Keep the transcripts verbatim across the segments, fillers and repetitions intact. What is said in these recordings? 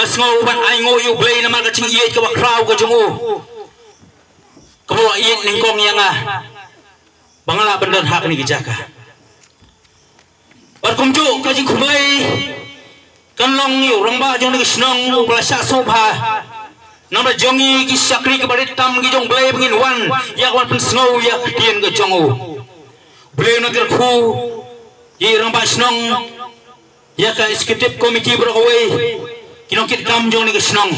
Sngew ban ai nguh ïa U Blei namar ka jingïeit kaba khraw ka jong u, kaba u la ïeit nyngkong ïa nga ba nga lah ban don ha kane ka jaka. Bad kumjuh ka jingkhublei kan long ïa u rangbah jong kane ka shnong uba la shah sngewbha namar jong ngi ki shakri kiba rit tam ki jong U Blei ba ngin wan ïa ka ban pynsngew ïa ka ktien ka jong u. U Blei un kyrkhu ïa i rangbah shnong, ïa ka executive committee baroh kawei, ki nongkitkam jong kane ka shnong,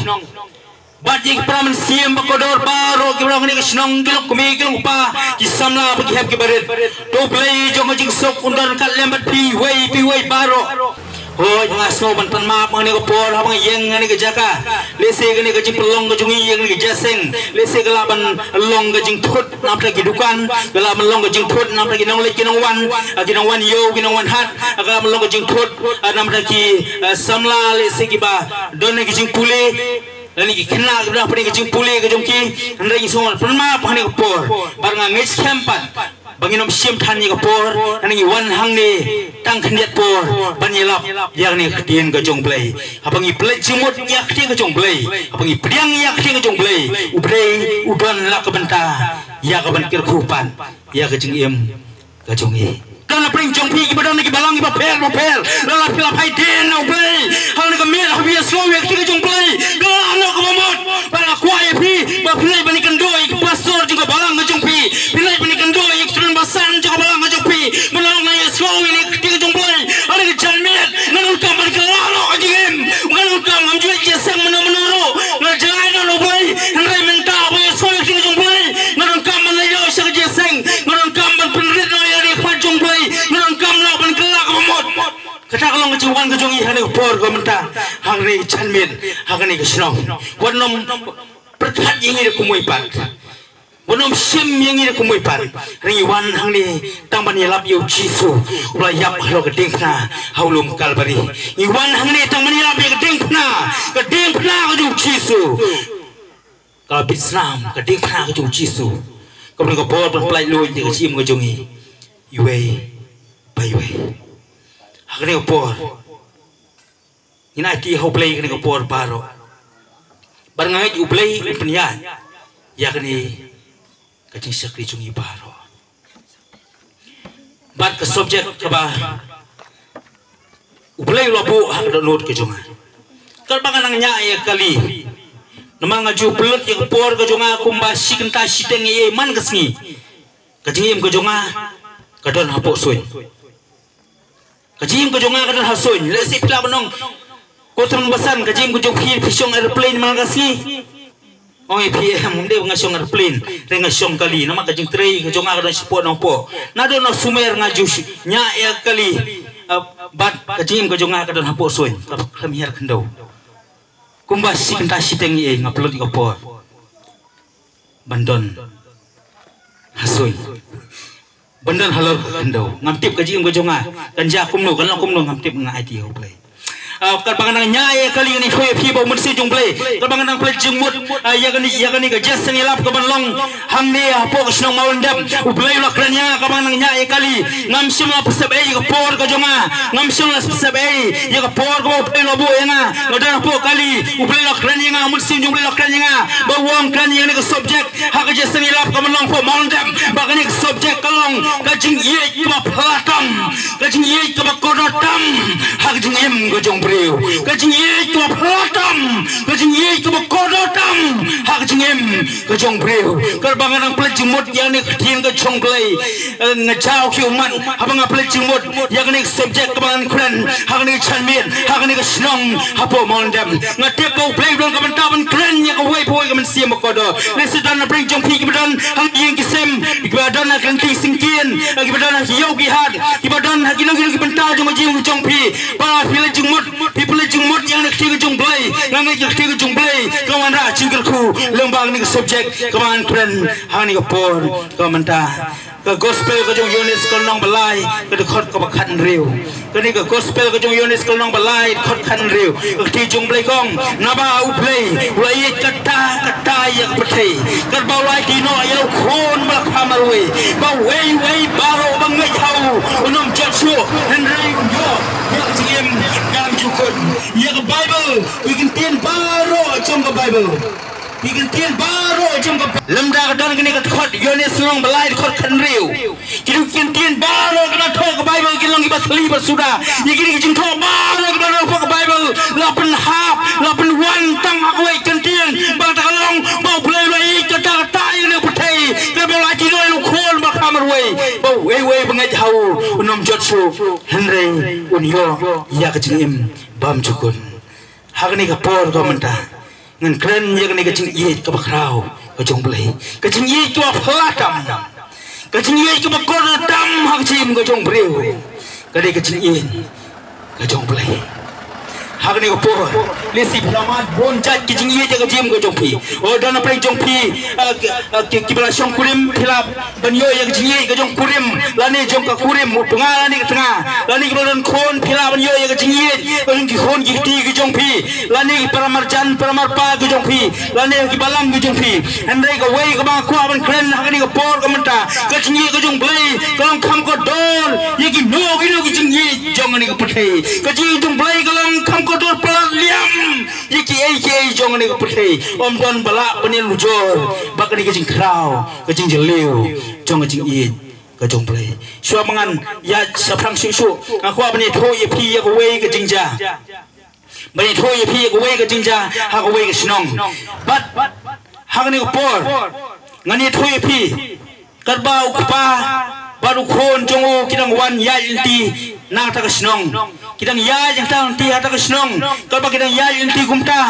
bad ïa ki para mynsiem ba kordor baroh kiba long ha kane ka shnong, ki long kmie ki long kpa, ki samla bad ki hep kiba rit. To U Blei jong ka jingsuk un don ryngkat lem bad phi iwei pa iwei baroh. Hooid, nga sngew ban pan map ha kane ka por haba nga ïeng ha kane ka jaka. Lehse kane ka jingpynlong ka jong ngi ïa kane ka jingïaseng, lehse ka lah ban long ka jingthut namar ki dukan, ka lah ban long ka jingthut namar ki nongleit ki nongwan, ah, ki nongwan ïew ki nongwan hat, ah, ka lah ban long ka jingthut, ah, namar ki, ah, samla lehse kiba don ha ki jingpule, lane ki khynnah kiba don ha ki jingpule ka jong ki. Hynrei ngi sngew ban pan map ha kane ka por bad nga ngeit skhem pat ba ngin ym shim than ïa ka por, ngi wan hangne tang khyndiat por ban ïalap ïa kane ka ktien ka jong U Blei. Haba ngi pynleit jingmut ïa ka ktien ka jong U Blei, haba ngi pdiang ïa ka ktien ka jong U Blei, U Blei u don la ka bynta ïa ka ban kyrkhu pat ïa ka jingim ka jong ngi. Don la pdeng jong phi kiba don na ki balang kiba pher ba pher, la la phi la phai dien na U Blei. Hangne ka miet haba ïa sngew ïa ka ktien ka jong U Blei, ka la noh kaba mut. Ba nga kwah ïa phi ba phi leit ban ïakynduh ïa ki pastor jong ka balang ka jong phi, phi leit ban ïakynduh ïa ki tymmen basan jong ka balang ka jong phi, ban ong nga ïa sngew ïa ka ktien ka jong U Blei. Hangne ka janmiet nga donkam ban kylla noh ka jingim, nga donkam, ngam ju leit jingïaseng mynno mynno ruh, nga jngai noh na U Blei. Hynrei mynta ba ïa sngew ïa ka ktien ka jong U Blei, nga donkam ban leit noh sha ka jingïaseng, nga donkam ban pynrit noh ïa ka khmat jong U Blei, nga donkam noh ban kylla kaba mut. Kata ka long ka jingwan ka jong ngi ha kane ka por ka mynta, ha kane ka janmiet, ha kane ka shnong. Wat nym pyrkhat ïa ngi da kumwei pat, wat nym shim ïa ngi da kumwei pat. Ngi wan hangne tang ban ïalap ïa U Jisu uba la ïap halor ka diengphna ha u lum Kalbari. Ngi wan hangne tang ban ïalap ïa ka diengphna, ka diengphna ka jong U Jisu, ka la bit snam, ka diengphna ka jong U Jisu. Kaba don ka bor ban pyllait luid ïa ka jingim ka jong ngi iwei pa iwei. Ha kane ka por ngin aiti ha U Blei kane ka por baroh. Bad nga ngeit U Blei un pynïaid ïa kane ka jingshakri jong ngi baroh. Bad ka subject kaba U Blei u la buh ha ka dohnud ka jong nga, katba nga nang ñiah ïa ka kali, namar nga ju pynlut ïa ka por ka jong nga kumba shi kynta shiteng ïa man ka sngi. Ka jingim ka jong nga ka don hapoh suiñ. Ka jingim ka jong nga ka don ha suiñ. Lehse phi lah ban ong, ko tymmen basan, ka jingim ka jong phi, phi shong aeroplane man la ka sngi? Ong ïa phi, em, ym dei ba nga shong aeroplane, hynrei nga shong kali, namar ka jingtrei ka jong nga ka don shapoh nongpoh. Naduh na sumer nga ju sh-, ñiah ïa ka kali, ah, bad ka jingim ka jong nga ka don hapoh suiñ, ka khlem hiar khyndew. Kumba shi kynta shiteng ïa nga pynlut ïa ka por ban don ha suiñ, ban don halor ka khyndew. Ngam tip ka jingim ka jong nga kan jia kumno, kan long kumno, ngam tip, nga aiti ha U Blei. Ah, katba nga nang ñiah ïa ka kali, ngan ïathuh ïa phi ba U Mynsiem jong U Blei, katba nga nang pynleit jingmut, ah, ïa kane, ïa kane ka jingïaseng ïalap kaban long hangne hapoh ka shnong Mawlyndem, U Blei u la kren ïa nga katba nga nang ñiah ïa ka kali. Ngam shym la pynsep ei ïa ka por ka jong nga, ngam shym la pynsep ei ïa ka por kaba U Blei u la buh ïa nga. Nga don hapoh kali, U Blei u la kren ïa nga, U Mynsiem jong U Blei u la kren ïa nga ba u ong kren ïa kane ka subject ha ka jingïaseng ïalap kaban long hapoh Mawlyndem, ba kane ka subject ka long ka jingïeit kaba phylla tam, ka jingïeit kaba kordor tam ha ka jingim ka jong u briew, ka jingïeit kaba phylla tam, ka jingïeit kaba kordor tam ha ka jingim ka jong u briew. Katba nga nang pynleit jingmut ïa kane ka ktien ka jong U Blei, eh, nga jaw khie ummat haba nga pynleit jingmut ïa kane ka subject kaba ngan kren ha kane ka janmiet, ha kane ka shnong hapoh Mawlyndem. Nga tip ba U Blei u don ka bynta ban kren ïa kawei pa kawei ka mynsiem ba kordor. Lehse don na pdeng jong phi kiba don ha ki ïing ki sem, kiba don ha ki lynti syngkien, kiba don ha ki ïew ki hat, kiba don ha kino kino ki bynta jong ka jingim jong phi. Ba phi leit jingmut, phi pynleit jingmut ïa kane ka ktien ka jong U Blei. Nga ngeit ka ktien ka jong U Blei ka wanrah jingkyrkhu lyngba kane ka subject kaba ngan kren ha kane ka por kaba mynta. Ka gospel ka jong u Ïoannis ka lynnong ba lai ka dkhot kaba khathynriew. Kane ka gospel ka jong u Ïoannis ka lynnong ba lai dkhot khathynriew. Ka ktien jong U Blei ka ong, naba U Blei u la ïeit katta katta ïa ka pyrthei, katba u la aiti noh ïa u khun ba la kha marwei, ba uwei uwei baroh ba ngeit ha u un ym jot shuh, hynrei un ïoh ïa ka jingim bymjukut. Ïa ka Baibl, ki kyntien baroh jong ka Baibl. Ki kyntien baroh jong ka Baibl. Lymda ka don kane ka dkhot Ïoannis lynnong ba lai dkhot khathynriew, kine ki kyntien baroh kiba thoh ka Baibl ki long kiba thylli ba suda. Ïa kine ki jingthoh baroh kiba thoh ka Baibl la pynhap, la pynwan tang ha kawei ka kyntien, ba kata ka long ba U Blei u la ïeit katta katta ïa kane ka pyrthei, kaba u la aiti noh ïa u khun ba la kha marwei, ba uwei uwei ba ngeit ha u un ym jot shuh, hynrei un ïoh ïa ka jingim bymjukut. Ha kane ka por kaba mynta ngan kren ïa kane ka jingïeit kaba khraw ka jong U Blei, ka jingïeit kaba phylla tam, ka jingïeit kaba kordor tam ha ka jingim ka jong u briew. Ka dei ka jingïeit ka jong U Blei. Ha kane ka por, lehse phi la mad bun jait ki jingïeit ha ka jingim ka jong phi. O, don na pdeng jong phi, ah, ki, ah, ki, kiba la shongkurim, phi lah ban ïoh ïa ka jingïeit ka jong u kurim lane jong ka kurim, u tnga lane ka tnga, lane kiba la don khun, phi lah ban ïoh ïa ka jingïeit ka jong ki khun ki kti ki jong phi, lane ki para marjan para marpa ki jong phi, lane ki balang ki jong phi. Hynrei kawei kaba nga kwah ban kren ha kane ka por kaba mynta, ka jingïeit ka jong U Blei ka long kham kordor ïa kino kino ki jingïeit jong kane ka pyrthei. Ka jingïeit jong U Blei ka long kham kordor palat liam ïa kiei kiei jong kane ka pyrthei. Ym don ba lah ban ïanujor bad kane ka jingkhraw, ka jingjylliew jong ka jingïeit ka jong U Blei. Shuwa ba ngan ïaid shaphrang shuh shuh, nga kwah ban ïathuh ïa phi ïa kawei ka jingjia. Ban ïathuh ïa phi ïa kawei ka jingjia ha kawei ka shnong. Bad ha kane ka por ngan ïathuh ïa phi, katba u kpa bad u khun jong u ki dang wan ïaid lynti na kata ka shnong, ki dang ïaid hangta lynti ha kata ka shnong, katba ki dang ïaid lynti kumta,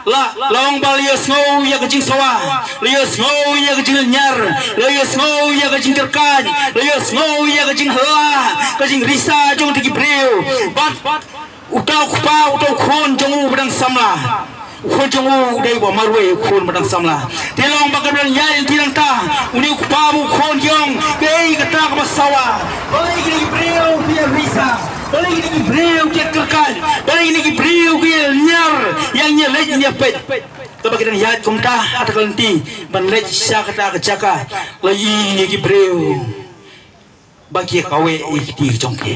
la, la long ba la ïohsngew ïa ka jingsawa, la ïohsngew ïa ka jinglynñiar, la ïohsngew ïa ka jingkyrkhu, la ïohsngew ïa ka jinghylla, ka jingrisa jong kito ki briew. Bad uta u kpa, uta u khun jong u ba dang samla, u khun jong u u dei uba marwei, u khun ba dang samla. Te long ba ka dang ïaid lynti nangta, une u kpa bad u khun ki ong, kaei kata kaba sawa? Balei kine ki briew ki ïa risa? Balei kine ki briew ki ïa kyrkhu? Balei kine ki briew ki ïa lynñiar, ïa leit ïa peit? Katba ki dang ïaid kumta ha kata ka lynti ban leit sha kata ka jaka, la ïohi ïa ki briew ba ki ïa kaweh ïa ki kti ki jong ki.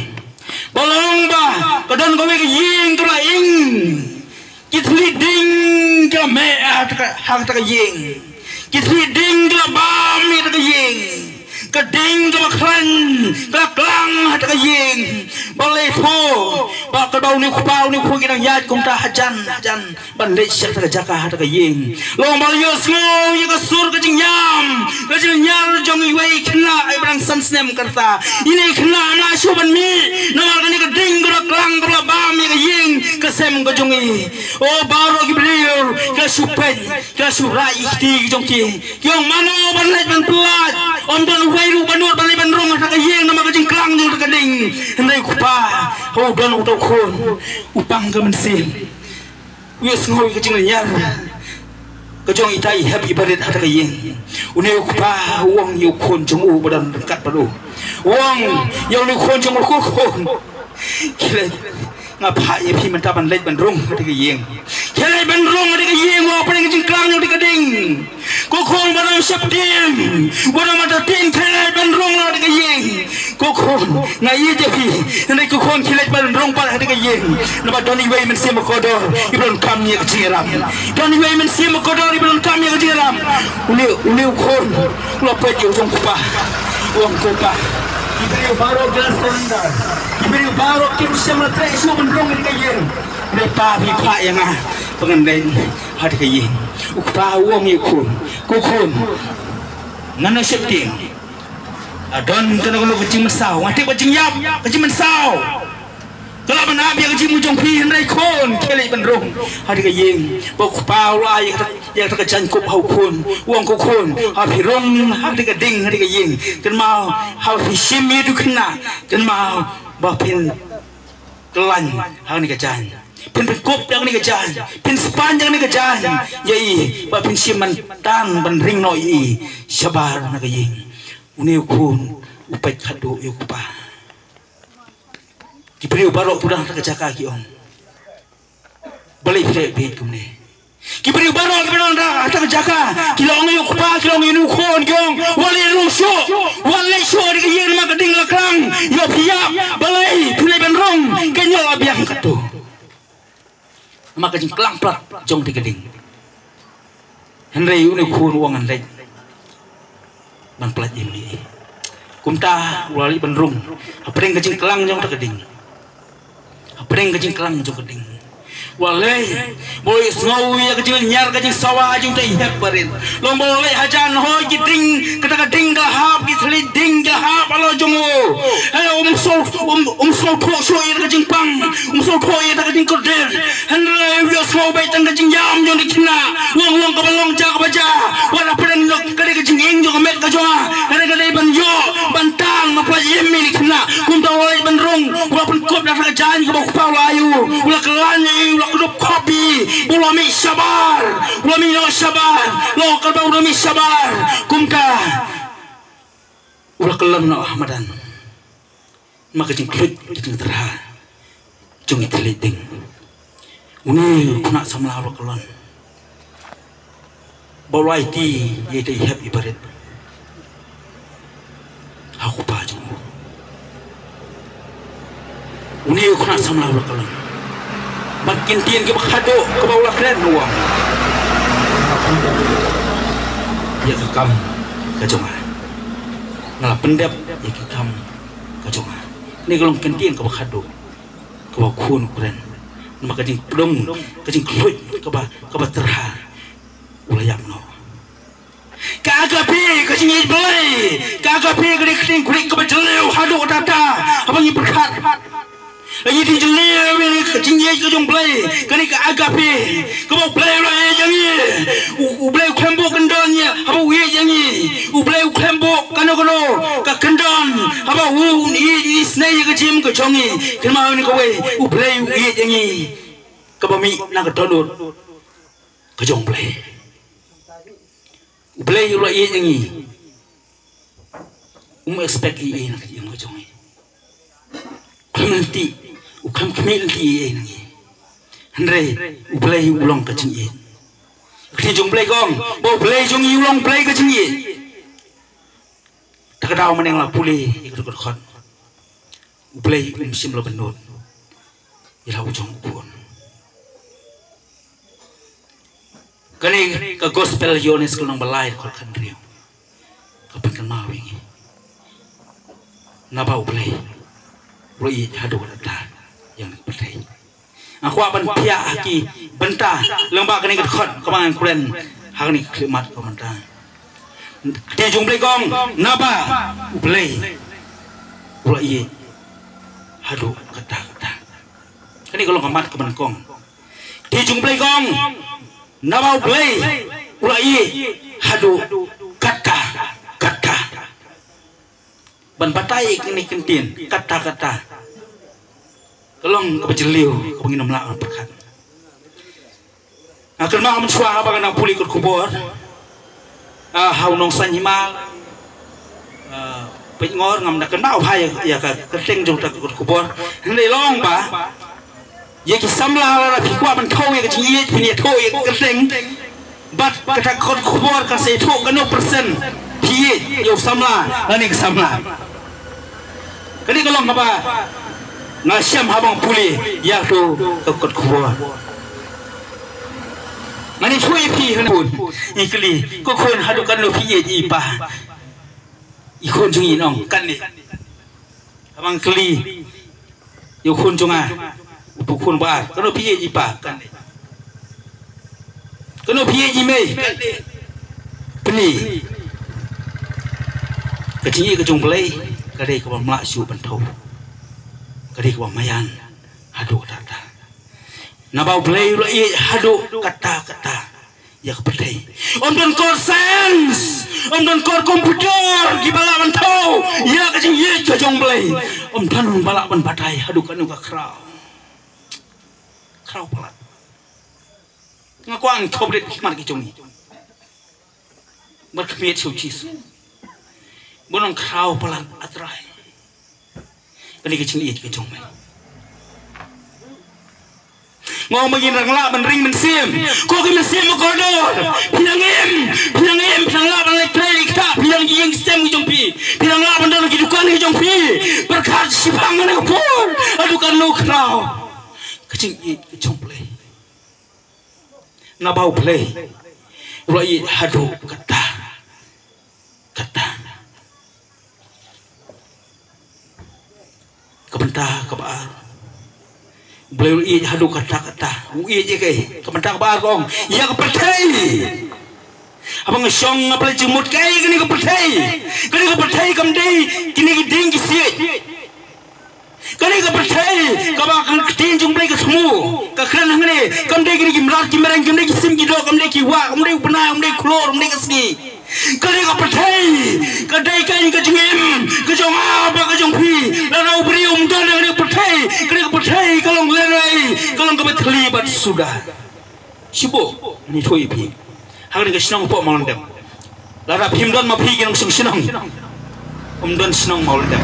Ba long ba ka don kawei ka ïing kaba la ing. Ki thylli ding ki la meh ha kata ka, ha kata ka ïing. Ki thylli ding ki la bam ïa kata ka ïing. Ka ding kaba khlaiñ ka la klang ha kata ka ïing. Balei pho? Ba katba une u kpa une u khun ki dang ïaid kumta hajan hajan ban leit sha kata ka jaka ha kata ka ïing, long ba la ïohsngew ïa ka sur ka jingïam, ka jingïam jong iwei i khynnah ba dang san snem ka rta. Ine i khynnah, nga shu ban mih namar kane ka ding kaba klang kaba la bam ïa ka ïing ka sem ka jong i. O, baroh ki briew ki la shu peit, ki la shu rai ïa ki kti ki jong ki. Ki ong, mano ban leit ban pyllait? Ym don uwei ruh ba nud ban leit ban rung ha kata ka ïing namar ka jingklang jong kata ka ding. Hynrei u kpa, u don uta u khun, u pang ka mynsiem. U ïohsngew ïa ka jinglynñiar ka jong ita i hep i barit ha kata ka ïing. Une u kpa u ong ïa u khun jong u ba don ryngkat bad u. U ong ïa une u khun jong u, ko khun, khie leit, nga phah ïa phi mynta ban leit ban rung ha kata ka ïing. Khie leit ban rung ha kata ka ïing, wat hapdeng ka jingklang jong kata ka ding. Ko khun, wat nym sheptieng, wat nym sheptieng, khie leit ban rung ha kata ka ïing. Ko khun, nga ïeit ïa phi. Hynrei ko khun, khie leit ban rung pat ha kata ka ïing. Namar don iwei i mynsiem ba kordor iba donkam ïa ka jingïarap. Don iwei i mynsiem ba kordor iba donkam ïa ka jingïarap. Une, une u khun u la peit ïa u jong u kpa, u ong, ko pa, ki briew baroh ki la surrender. Ki briew baroh kim shym la treh shuh ban rung ha kata ka ïing. Hynrei pa, phi phah ïa nga ba ngan leit ha kata ka ïing. U kpa u ong ïa u khun, ko khun, ngan nym sheptieng. Lada don kano kano ka jingmynsaw, nga tip ka jingïap, ka jingmynsaw ka lah ban ap ïa ka jingim jong phi, hynrei khun, khie leit ban rung ha kata ka ïing. Bad u kpa u la ai ïa kata, ïa kata ka jaiñkup ha u khun. U ong, ko khun, haba phi rung ha kata ka ding, ha kata ka ïing, kynmaw, haba phi shim ïa u khynnah, kynmaw ba phin kyllain ha kane ka jaiñ. Phin pynkup da kane ka jaiñ, phin spaiñ da kane ka jaiñ ïa i, ba phin shim ban tan ban ring noh ïa i shabar na ka ïing. Une u khun u peit khadduh ïa u kpa. Ki briew baroh ki dang ha ka jaka ki ong, balei phi leh bieit kumne? Ki briew baroh kiba dang ha ka jaka ki la ong ïa u kpa, ki la ong ïa u khun, ki ong, wat leit rung shuh, wat leit shuh da ka ïing namar ka ding la klang. Ïoh phi ïap, balei phi leit ban rung? Ka ñiuh la biang katto. Namar ka jingklang plat jong te ka ding. Hynrei une u khun u ong ngan leit ban pynlait im ïa i. Kumta u la leit ban rung hapdeng ka jingklang jong te ka ding. Hapdeng ka jingklang jong ka ding. Wat leit, ba u ïohsngew ïa ka jinglynñiar ka jingsawa jong te i hep barit. Long ba u leit hajan, hooid ki ding, kata ka ding ka la hap, ki thylliej ding ki la hap halor jong u. Hynrei um sngewthuh, um, um sngewthuh shuh ïa ka jingpang, um sngewthuh ïa ka jingkordit. Hynrei u ïohsngew beit tang ka jingïam jong ki khynnah. Wang wang kaba long ja kaba ja. Wat hapdeng ka dei ka jingïeng jong ka met ka jong nga. Ka dei ka dei ban ïoh ban tan ban pynlait im ïa ki khynnah. Kumta u la leit ban rung, u la pynkup da ka jaiñ kaba u kpa u la ai u. U la kylla ïa i, u la kdup khop ïa i. U la mih shabar, u la mih noh shabar. Long kaba u la mih shabar. Kumta u la kyllon noh ha madan. Ma ka jingkhluit ka jingtyrha jong i thylliej ding. Une u khynnah samla u la kyllon ba u la aiti ïa i da i hep i barit ha u kpa jong u. Une u khynnah samla u la kyllon bad ki ktien kiba khadduh kaba u la kren, u ong, ïa ka kam ka jong nga, nga la pyndep ïa ka kam ka jong nga. Kane ka long ka ktien kaba khadduh kaba u khun u kren. Namar ka jingpdung, ka jingkhluit kaba, kaba tyrha, u la ïap noh. Ka agape, ka jingïeit Blei. Ka agape ka dei ka ktien Grik kaba jylliew haduh katta katta. Haba ngi pyrkhat, la ngi ïohi jylliew ïa ka jingïeit ka jong Blei. Kane ka agape, kaba U Blei u la ïeit ïa ngi. U, U Blei u khlem buh kyndon ïa, haba u ïeit ïa ngi. U Blei u khlem buh kano kano ka kyndon haba u ïeit, isynei ïa ka jingim ka jong ngi. Kynmaw ïa kawei, U Blei u ïeit ïa ngi. Kaba mih na ka dohnud ka jong U Blei. U Blei u la ïeit ïa ngi. Um expect ei ei na ka jingim ka jong ngi. U khlem lynti, u khlem khmih lynti ei ei na ngi. Hynrei U Blei u long ka jingïeit. Ka ktien jong U Blei ka ong ba U Blei jong ngi u long U Blei ka jingïeit. Ta ka daw mynne nga la pule ïa ka dkhot. U Blei um shym la bynnud ïa la u jong u khun. Kane ka gospel Ïoannis ka lynnong ba lai, dkhot khathynriew ka pynkynmaw ïa ngi naba U Blei u la ïeit haduh katta ïa ka pyrthei. Nga kwah ban thiah ha ki bynta lyngba kane ka dkhot kaba ngan kren ha kane ka khyllipmat ka mynta. Ka ktien jong U Blei ka ong naba U Blei u la ïeit haduh katta katta. Kane ka long ka mat kaba nyngkong. Ka ktien jong U Blei ka ong naba U Blei u la ïeit haduh katta katta. Ban batai ïa kane ka ktien katta katta, ka long kaba jylliew kaba ngin ym lah ban pyrkhat. Nga kynmaw mynshuwa haba nga dang pule kot khubor, ah, ha u Nongsaiñ Hima, ah, peit ngor, ngam da kynmaw bha ïa, ïa ka kyrteng jong kata ka kot khubor. Hynrei long ba ïa ki samla, lada phi kwah ban thew ïa ka jingïeit, phin ïathuh ïa ka kyrteng. Bad kata ka kot khubor kan sa ïathuh kano persen phi ïeit ïa u samla lane ka samla. Kane ka long kaba nga shem haba nga pule ïa kato ka kot khubor. Ngan ïathuh ïa phi, hynrei ngi kylli, ko khun, haduh katno phi ïeit ïa i pa? I khun jong ngi un ong, kane. Haba nga kylli ïa u khun jong nga, u khun ba ar, kano phi ïeit ïa i pa? Kane. Kano phi ïeit ïa i mei? Kane. Pyni. Ka jingïeit ka jong U Blei ka dei kaba ym lah shuh ban thew. Ka dei kaba maïan haduh katta katta. Naba U Blei u la ïeit haduh katta katta ïa ka pyrthei. Ym don kor science, ym don kor computer kiba lah ban thew ïa ka jingïeit ka jong U Blei. Ym don ba lah ban batai haduh katno ka khraw. khraw palat. Nga kwah ngan khop rit ki khmat ki jong ngi. Bad khmiat sha u Jisu. Bun nang khraw palat, A Trai. Kane ka jingïeit ka jong me. Nga ong ba ngin nang lah ban ring mynsiem. Ko ki mynsiem ba kordor. Phi nang im, phi nang im, phi nang lah ban leit trei leit ktah, phi nang ïeng ki sem ki jong phi. Phi nang lah ban don ki dukan ki jong phi. Pyrkhat shiphang kane ka por. Haduh katno khraw ka jingïeit ka jong U Blei. Naba U Blei u la ïeit haduh katta katta. Ka bynta kaba ar, U Blei u la ïeit haduh katta katta. U ïeit ïa kaei? Ka bynta kaba ar ka ong ïa ka pyrthei. Haba nga shong nga pynleit jingmut, kaei kane ka pyrthei? Kane ka pyrthei kam dei kine ki dieng ki siej. Kane ka pyrthei kaba ka ktien jong U Blei ka thmu, ka kren hangne, kam dei kine ki mrad ki mreng, kam dei ki sim ki doh, kam dei ki wah, kam dei u bnai, kam dei u khlur, kam dei ka sngi. Kane ka pyrthei ka dei ka, ka jingim ka jong nga bad ka jong phi. Lada u briew um don ha kane ka pyrthei, kane ka pyrthei ka long lehnohei, ka long kaba thylli bad suda. Shibun ngan ïathuh ïa phi. Ha kane ka shnong hapoh Mawlyndem, lada phim don ma phi ki nongshong shnong, um don shnong Mawlyndem.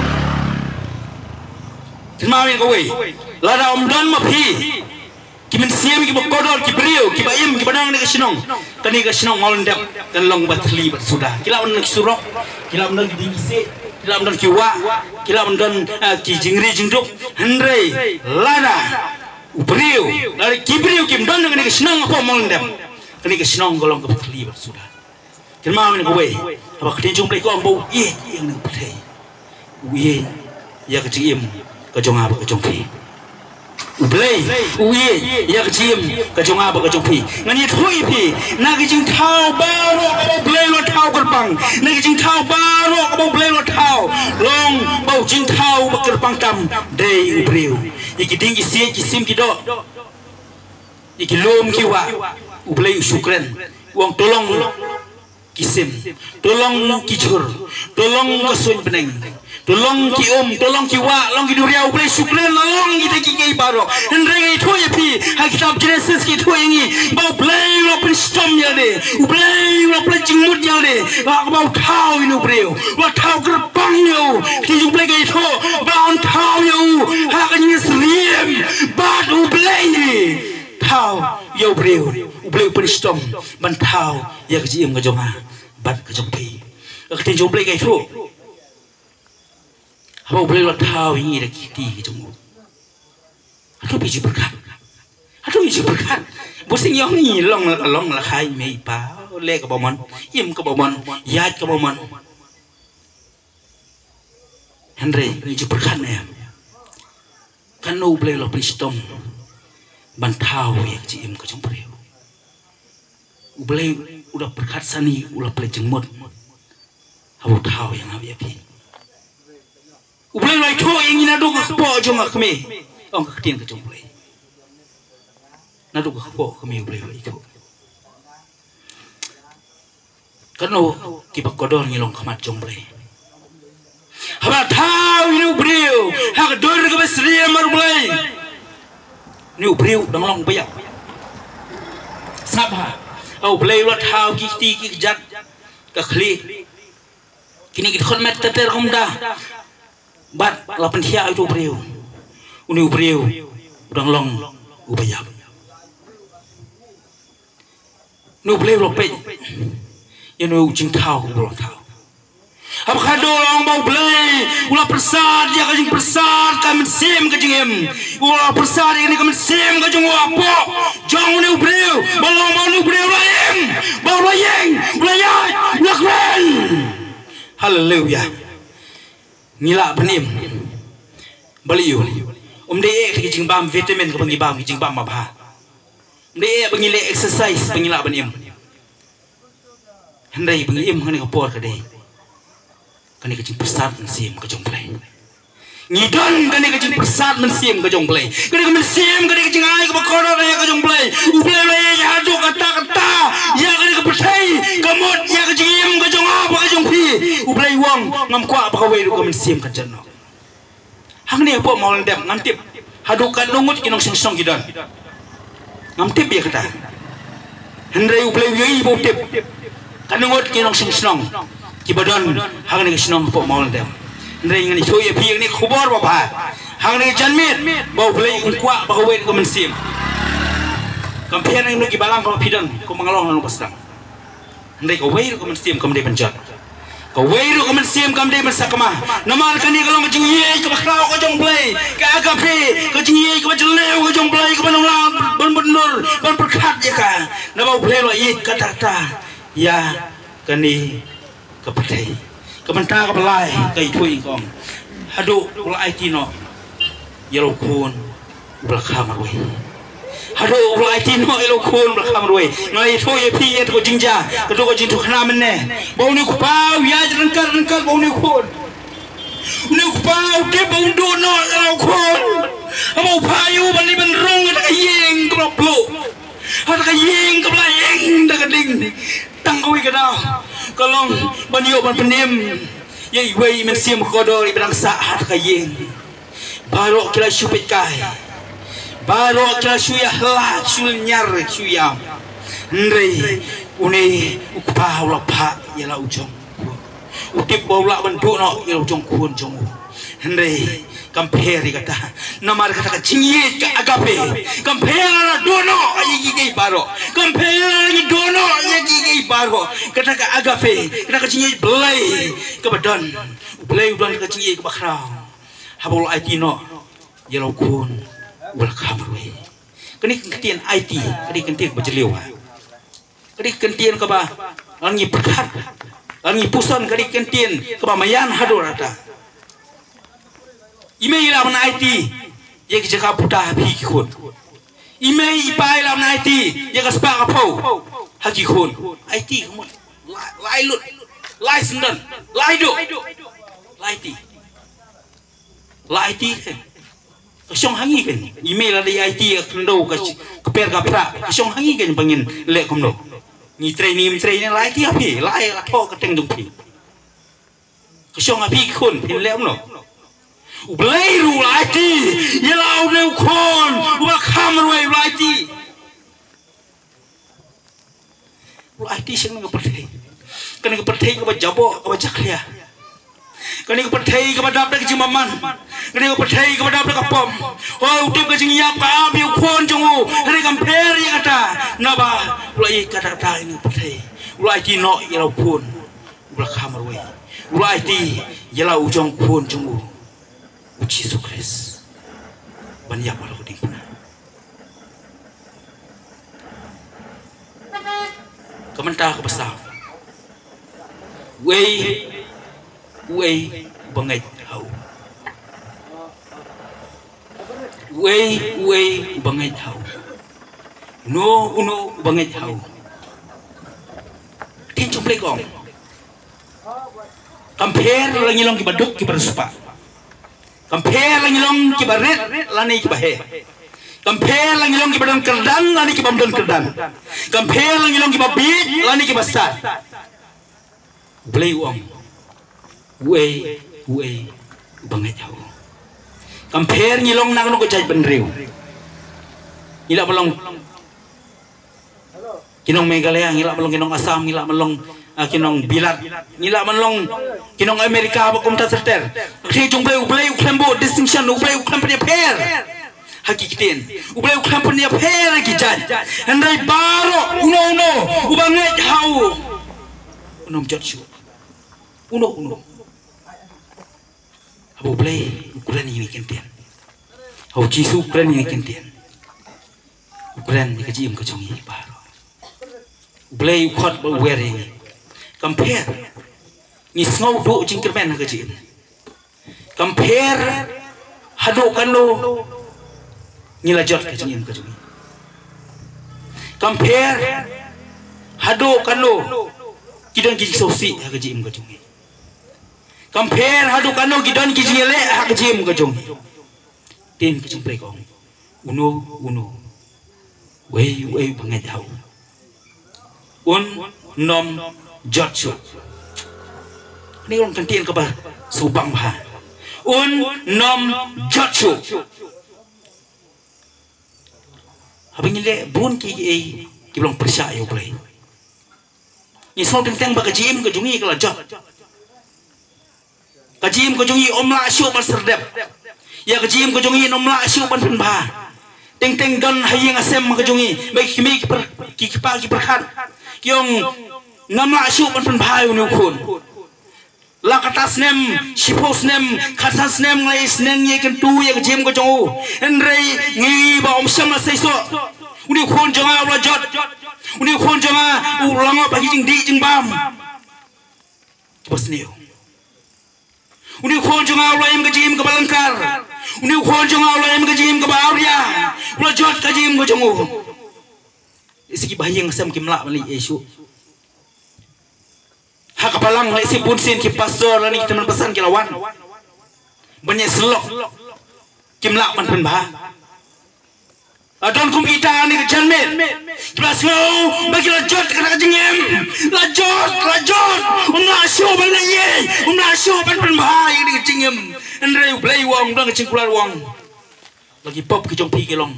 Kynmaw ïa kawei, lada um don ma phi ki mynsiem kiba kordor, ki briew kiba im kiba nang ha kane ka shnong, kane ka shnong Mawlyndem kan long ba thylli bad suda. Ki lah ban don ki surok, ki lah ban don ki dieng ki siej, ki lah ban don ki wah, ki lah ban don, ah, ki jingri jingduk. Hynrei lada u briew, lada ki briew kim don ha kane ka shnong hapoh Mawlyndem, kane ka shnong ka long kaba thylli bad suda. Kynmaw ïa kawei, haba ka ktien jong U Blei ka ong ba u ïeit ïa kane ka pyrthei, u ïeit ïa ka jingim ka jong nga bad ka jong phi. U Blei u ïeit ïa ka jingim ka jong nga bad ka jong phi. Ngan ïathuh ïa phi, na ki jingthaw baroh kaba U Blei u la thaw kyrpang, na ki jingthaw baroh kaba U Blei u la thaw, long ba u jingthaw ba kyrpang tam dei u briew. Ïa ki dieng ki siej, ki sim ki doh, ïa ki lum ki wah, U Blei u shu kren, u ong to long ki sim, to long ki jhur, to long ka suiñ bneng, to long ki um, to long ki wah, long ki duriaw, U Blei u shu kren la long kita kiei kiei baroh. Hynrei nga ïathuh ïa phi, ha kitab Jenesis ki ïathuh ïa ngi ba U Blei u la pynshitom ïa lade, U Blei u la pynleit jingmut ïa lade, ba, ba u thaw ïa une u briew, u la thaw kyrpang ïa u. Ka ktien jong U Blei ka ïathuh ba un thaw ïa u ha ka jingsyriem bad U Blei. Thaw ïa u briew, U Blei u pynshitom ban thaw ïa ka jingim ka jong nga bad ka jong phi. Ka ktien jong U Blei ka ïathuh, haba U Blei u la thaw ïa ngi da ki kti ki jong u, hato phi ju pyrkhat? Hato ngi ju pyrkhat? Bunsien ngi ong ngi long la ka long la khai mei pa, leh kaba mon, im kaba mon, ïaid kaba mon. Hynrei ngi ju pyrkhat ne em? Katno U Blei u la pynshitom ban thaw ïa ka jingim ka jong u briew. U Blei u la pyrkhat sani, u la pynleit jingmut haba u thaw ïa nga ïa phi. U Blei u la ïathuh ïa ngi naduh ka kpoh jong ka kmie, ong ka ktien ka jong U Blei. Naduh ka kpoh ka kmie U Blei u la ïathuh. Katno kiba kordor ngi long ha khmat jong U Blei. Haba thaw ïa une u briew ha ka dur kaba syriem bad U Blei, une u briew u dang long uba ïap. Sngap bha, ha U Blei u la thaw ki kti ki kjat, ka khlieh, kine ki dkhot met ter ter kumta. Bad la pynthiah ïa uto u briew, une u briew u dang long uba ïap. Une U Blei u la peit ïa une u jingthaw uba la thaw. Haba khadduh la ong ba U Blei u la pyrsad ïa ka jingpyrsad ka mynsiem ka jingim. U la pyrsad ïa kane ka mynsiem ka jong u hapoh jong une u briew, ba long ba une u briew u la im, ba u la ïeng, u la ïaid, u la kren. Haleluia. Ngi lah ban im. Balei? Um dei eh ki jingbam vitamin kaba ngi bam, ki jingbam ba bha. Um dei eh ba ngi leh exercise ba ngi lah ban im. Hynrei ba ngi im ha kane ka por ka dei kane ka jingpyrsad mynsiem ka jong U Blei. Ngi don kane ka jingpyrsad mynsiem ka jong U Blei. Kane ka mynsiem, kane ka jingai kaba kordor ïa ka jong U Blei. U Blei u la ïeit haduh katta katta ïa kane ka pyrthei, ka mut ïa ka jingim ka jong nga bad ka jong phi. U Blei u ong, ngam kwah ba kawei ruh ka mynsiem kan jot noh. Hangne hapoh Mawlyndem ngam tip haduh katno ngut ki nongshong shnong ki don. Ngam tip ïa kata. Hynrei U Blei u ïohi ba u tip. Katno ngut ki nongshong shnong kiba don ha kane ka shnong hapoh Mawlyndem. Hynrei ngan ïathuh ïa phi ïa kane ka khubor babha ha kane ka janmiet, ba U Blei un kwah ba kawei ruh ka mynsiem. Kam pher na kino ki balang kaba phi don, kumba nga la ong na u ba sdang. Hynrei kawei ruh ka mynsiem kam dei ban jot. Kawei ruh ka mynsiem kam dei ban sakma. Namar kane ka long ka jingïeit kaba khraw ka jong U Blei, ka agape, ka jingïeit kaba jylliew ka jong U Blei, kaba nang lah ban byndur, ban pyrkhat ïa ka. Naba U Blei u la ïeit katta katta ïa kane ka pyrthei. Ka bynta kaba lai ka ïathuh ïa ka ong, haduh u la aiti noh ïa la u Khun uba la kha marwei. Haduh u la aiti noh ïa la u Khun uba la kha marwei. Nga ïathuh ïa phi ïa ka jingjia, ka dei ka jingthok khana mynne, ba une u kpa u ïaid ryngkat ryngkat bad une u Khun. Une u kpa u tip ba un duh noh ïa la u Khun. Haba u phah ïa u ban leit ban rung ha ka ïing kaba la pluh, ha ka ïing kaba la ïeng da ka ding. Tang kawei ka daw ka long ban ïoh ban pynim ïa iwei i mynsiem kordor iba dang sah ha ka ïing. Baroh ki la shu peit kai, baroh ki la shu ïahlad, shu lynñiar, shu ïam. Hynrei une u kpa u la phah ïa la u jong u Khun. U tip ba u lah ban duh noh ïa la u jong u Khun jong u. Hynrei kam pher ïa kata. Namar kata ka jingïeit ka agape, kam pher la duh noh ïa kiei kiei baroh. Kam pher la ngi duh noh ïa kiei kiei baroh. Kata ka agape, kata ka jingïeit Blei kaba don. U Blei u don ka jingïeit kaba khraw. Haba u la aiti noh ïa la u Khun uba la kha marwei. Kane ka ktien aiti ka dei ka ktien kaba jylliew, ha. Ka dei ka ktien kaba, lada ngi pyrkhat, lada ngi puson, ka dei ka ktien kaba maïan haduh katta. I mei i lah ban aiti ïa ki jaka puta ha phi ki khun. I mei i pa i lah ban aiti ïa ka spah ka phew ha ki khun. Aiti ka mut lai, lai lut, lai syndon, lai duh, lai aiti. La aiti kein. Ka shong ha ngi kein. I mei lada i aiti ïa ka khyndew, ka sh-, ka per ka pra, ka shong ha ngi kein ba ngin leh kumno. Ngi trei ne ngim trei ne, la aiti ha phi, la ai ka thoh ka teng jong phi. Ka shong ha phi ki khun, phin leh kumno. U Blei ruh u la aiti ïa la une u Khun uba la kha marwei, u la aiti. U la aiti sha kane ka pyrthei. Kane ka pyrthei kaba jaboh, kaba jakhlia. Kane ka pyrthei kaba dap da ka jingbymman. Kane ka pyrthei kaba dap da ka pop. Hooid, u tip ka jingïap ka ap ïa u Khun jong u. Hynrei kam pher ïa kata. Naba u la ïeit katta katta ïa kane ka pyrthei. U la aiti noh ïa la u Khun uba la kha marwei. U la aiti ïa la u jong u Khun jong u, u Jisu Khrist, ban ïap ha la ka diengphna. Ka mynta kaba saw. Uei, uei uba ngeit ha u. Uei, uei uba ngeit ha u. Uno, uno uba ngeit ha u. Ktien jong U Blei ka ong, kam pher la ngi long kiba duk, kiba riewspah. Kam pher la ngi long kiba rit lane kiba heh. Kam pher la ngi long kiba don kyrdan lane kibym don kyrdan. Kam pher la ngi long kiba bieit lane kiba sat. U Blei u ong, uei, uei uba ngeit ha u. Kam pher ngi long na kano ka jaitbynriew. Ngi lah ban long ki nong Meghalaya, ngi lah ban long ki nong Assam, ngi lah ban long, ah, ki nong Bilat, ngi lah ban long ki nong America, ba kumta ter ter. Ka ktien jong U Blei, U Blei u khlem buh distinction, U Blei u khlem pynïapher ha ki ktien. U Blei u khlem pynïapher ha ki jait. Hynrei baroh uno uno uba ngeit ha u, uno um jot shuh. Uno uno. Haba U Blei u kren ïa kine ki ktien, haba U Jisu u kren ïa kine ki ktien, u kren ïa ka jingim ka jong ngi baroh. U Blei u khot bad u wer ïa ngi. Kam pher ngi sngew duh jingkyrmen ha ka jingim. Kam pher haduh katno ngi la jot ka jingim ka jong ngi. Kam pher haduh katno ki don ki jingsngewsih ha ka jingim ka jong ngi. Kam pher haduh katno ki don ki jingïaleh ha ka jingim ka jong ngi. Ktien ka jong U Blei ka ong, uno uno, uei uei uba ngeit ha u, un nym jot shuh. Kane ka long ka ktien kaba sngewbang bha. Un nym jot shuh. Haba ngi leh bun kiei kiei kiba long pyrshah ïa U Blei, ngi sngew teng teng ba ka jingim ka jong ngi ka la jot. Ka jingim ka jong ngi ym lah shuh ban serdep. Ïa ka jingim ka jong ngi ym lah shuh ban pynbha. Teng teng don ha ïing ha sem ka jong ngi, ba ki kmie ki pyrkhat, ki kpa ki pyrkhat, ki ong ngam lah shuh ban pynbha ïa une u khun. La kata snem, shiphew snem, khatsan snem, ngi la ïai sneng ïai kyntu ïa ka jingim ka jong u. Hynrei ngi ba ym shym la seisoh. Une u khun jong nga u la jot. Une u khun jong nga u la ngop ha ki jingdih jingbam. Kiba sniew. Une u khun jong nga u la im ka jingim kaba lyngkar. Une u khun jong nga u la im ka jingim kaba awria. U la jot ka jingim ka jong u. Isi kiba ha ïing sem kim lah ban leh ei shuh. Ha ka balang lehse bun sien ki pastor lane ki tymmen basan ki la wan ban ïasyllok. Kim lah ban pynbha. La don kum kita ha kane ka janmiet kiba la sngew ba ki la jot kata ka jingim. La jot, la jot. Ym lah shuh ban leh ei, ym lah shuh ban pynbha ïa kane ka jingim. Hynrei U Blei u ong, don ka jingkular u ong, la ki pop ki jong phi ki long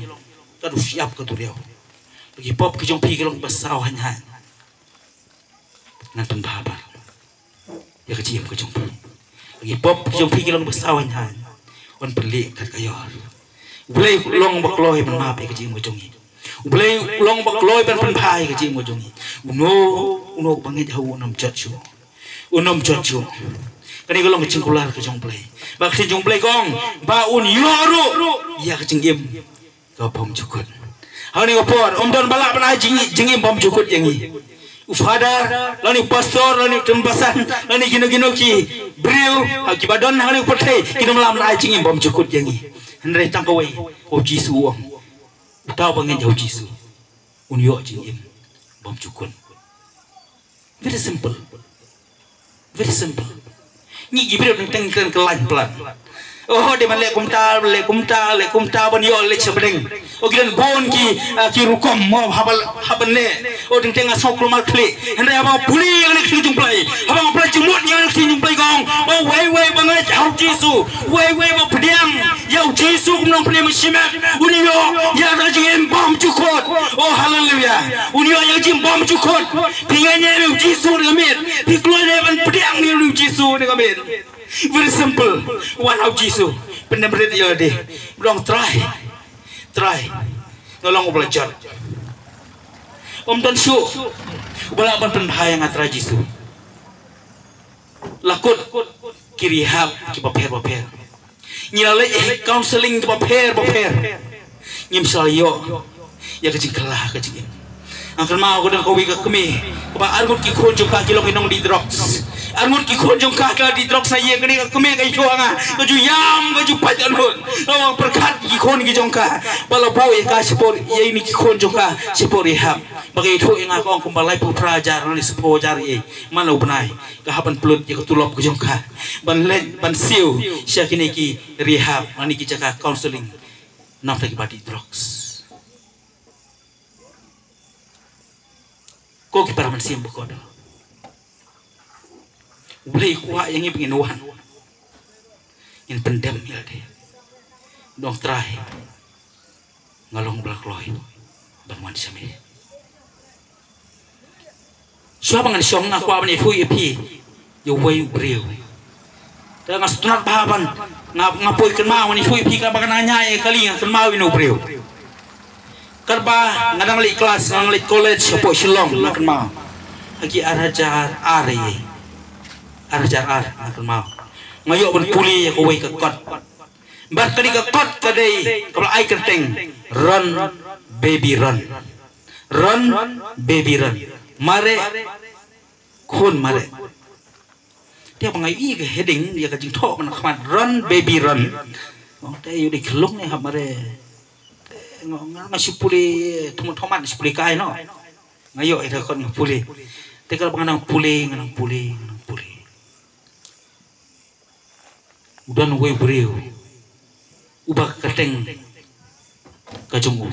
ka dushiap ka duriaw. La ki pop ki jong phi ki long ba saw haiñ haiñ. Ngan pynbha bha ïa ka jingim ka jong phi. La ki pop ki jong phi ki long ba saw haiñ haiñ. Wan pynleh kat ka ïor. U Blei u long ba kloi ban map ïa ka jingim ka jong ngi. U Blei u long ba kloi ban pynbha ïa ka jingim ka jong ngi. Uno uno ba ngeit ha u un ym jot shuh. Un ym jot shuh. Kane ka long ka jingkular ka jong U Blei. Ba ka ktien jong U Blei ka ong ba un ïoh ruh ïa ka jingim ka bymjukut. Ha kane ka por ym don ba lah ban ai jing, jingim bymjukut ïa ngi. U father lane u pastor lane u tymmen basan lane kino kino ki briew ha kiba don ha kane ka pyrthei kin ym lah ban ai jingim bymjukut ïa ngi. Hynrei tang kawei, ko Jisu u ong, uta uba ngeit ïa u Jisu un ïoh jingim bymjukut. Very simple. Very simple. Ngi ki briew teng teng kren ka lain plan. Oh, dei ban leh kumta, leh kumta, leh kumta ban ïoh leit sha bneng. Oh, ki don bun ki, ah, ki rukom mo haba, haba leh. Oh, teng teng nga sngew kulmar khlieh. Hynrei haba pule ïa kane ka ktien jong U Blei, haba nga pule jingmut ïa kane ka ktien jong U Blei ka ong, oh, uwei uwei ba ngeit ha u Jisu, uwei uwei ba pdiang ïa u Jisu kum u nongpynim bashimet, un ïoh ïa ka jingim bymjukut. Oh, haleluya. Un ïoh ïa ka jingim bymjukut. Phi ngeit ne em ïa u Jisu ne ka miet? Phi kloi ne ban pdiang ïa u Jisu ne ka miet? Very simple. Wan ha u Jisu. Pyndem rit ïa lade. Ba ong, Trai, Trai, nga long uba la jot. Ym don shuh uba lah ban pynbha ïa nga, Trai Jisu. La kut ki rehab kiba pher ba pher. Ngi la leit ha ki counselling kiba pher ba pher. Ngim shym la ïoh ïa ka jingkylla ka jingim. Nga kynmaw ka don kawei ka kmie kaba arngut ki khun jong ka ki long ki nongdih drugs. Arngut ki khun jong ka ki la dih drugs na ïing. Kane ka kmie ka ïathuh ha nga, ka ju ïam, ka ju pait arngut. Ka ong pyrkhat ki khun ki jong ka ba la buh ïa ka shapoh, ïa ine ki khun jong ka shapoh rehab. Ba ka ïathuh ïa nga ka ong kumba laiphew phra hajar ne shiphew hajar ïa man la u bnai ka hap ban pynlut ïa ka tulop ka jong ka ban leit ban siew sha kine ki rehab lane ki jaka counselling namar kiba dih drugs. Ko ki para mynsiem ba kordor, U Blei u kwah ïa ngi ba ngin wan, ngin pyndem ïa lade. Ong, Trai, nga long ba la kloi ban wan sha me. Shuwa ba ngan shong nga kwah ban ïathuh ïa phi ïa uwei u briew. Te nga sngewtynnat bha ban nga, nga poi kynmaw, ngan ïathuh ïa phi, katba nga nang ñiah ïa kali nga kynmaw ïa une u briew. Katba nga dang leit klas, nga dang leit college hapoh Shillong, nga kynmaw. Ha ki ar hajar ar ïa, ar hajar ar nga kynmaw. Nga ïoh ban pule ïa kawei ka kot. Bad kane ka kot ka dei kaba la ai kyrteng Run Baby Run. Run Baby Run. Mareh khun mareh. Te ba nga ïohi ka heading ïa ka jingthoh na khmat, Run Baby Run. Ong te ïoh dei khlung ne hap mareh. Te nga, nga, nga shu pule, thmu thomat shu pule kai noh. Nga ïoh ïa ka kot nga pule. Te katba nga nang pule, nga nang pule, nga nang pule. U don uwei u briew uba ka kyrteng ka jong u.